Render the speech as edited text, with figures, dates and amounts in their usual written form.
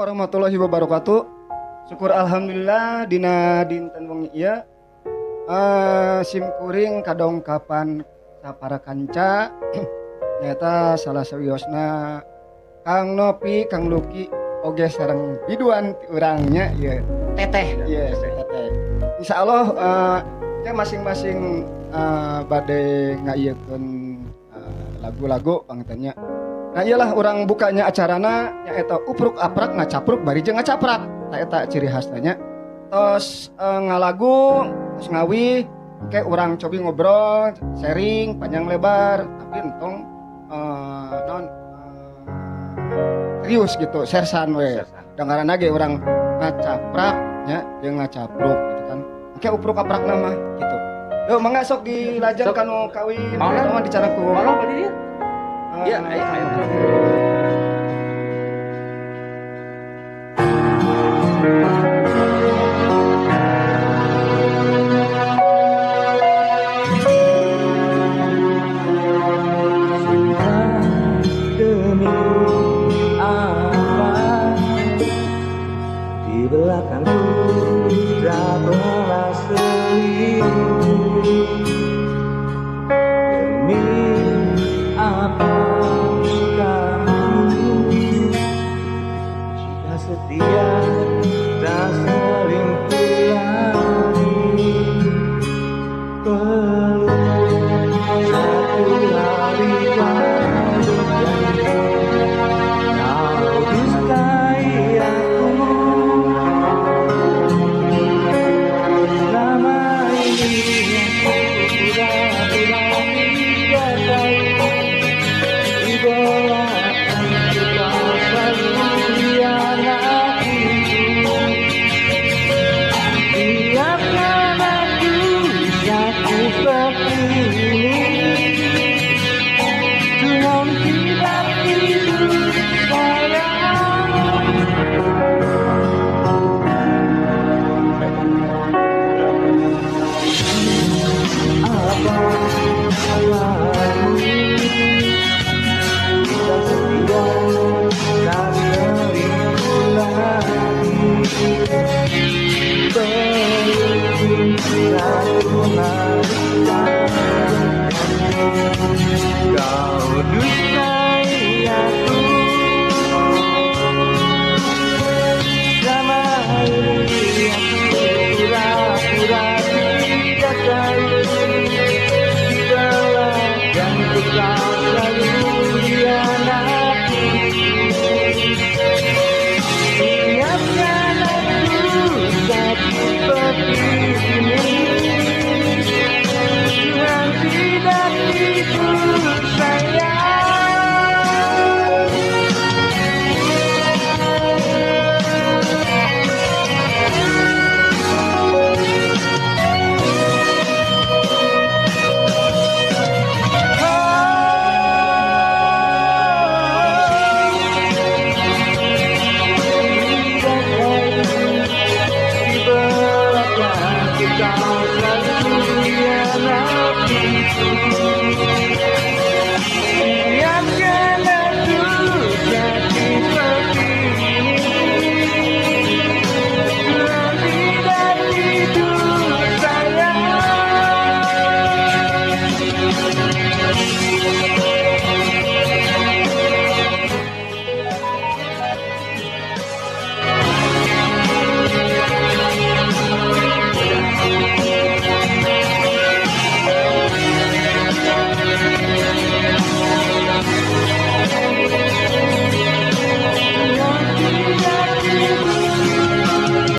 Warahmatullahi wabarakatuh. Syukur alhamdulillah dina dinten wengi ieu sim kuring kadongkapan sapara kanca, nyaeta salah sawiosna Kang Nopi, Kang Luki, oge sareng biduan ti urangnya ieu. Teteh. Iya, teteh. Insyaallah ke masing-masing bade ngaieukeun lagu-lagu panginten nya. Nah, iyalah urang bukanya acarana, nyaeta upruk aprak ngacapruk bari jeung ngacaprak. Tah, eta ciri khasna nya. Tos ngalagu, tos ngawih, ke urang cobi ngobrol, sharing panjang lebar, tapi entong non serius gitu, sersan we. Dengaran ge urang ngacaprak nya jeung ngacapruk gitu kan. Oke, upruk aprak nama gitu. Yo, mangga sok dilajeng Sok. Kanu kawin, Mau eta mah dicara ku. Mau badi dia? Eh, Iya, ayo, ayo.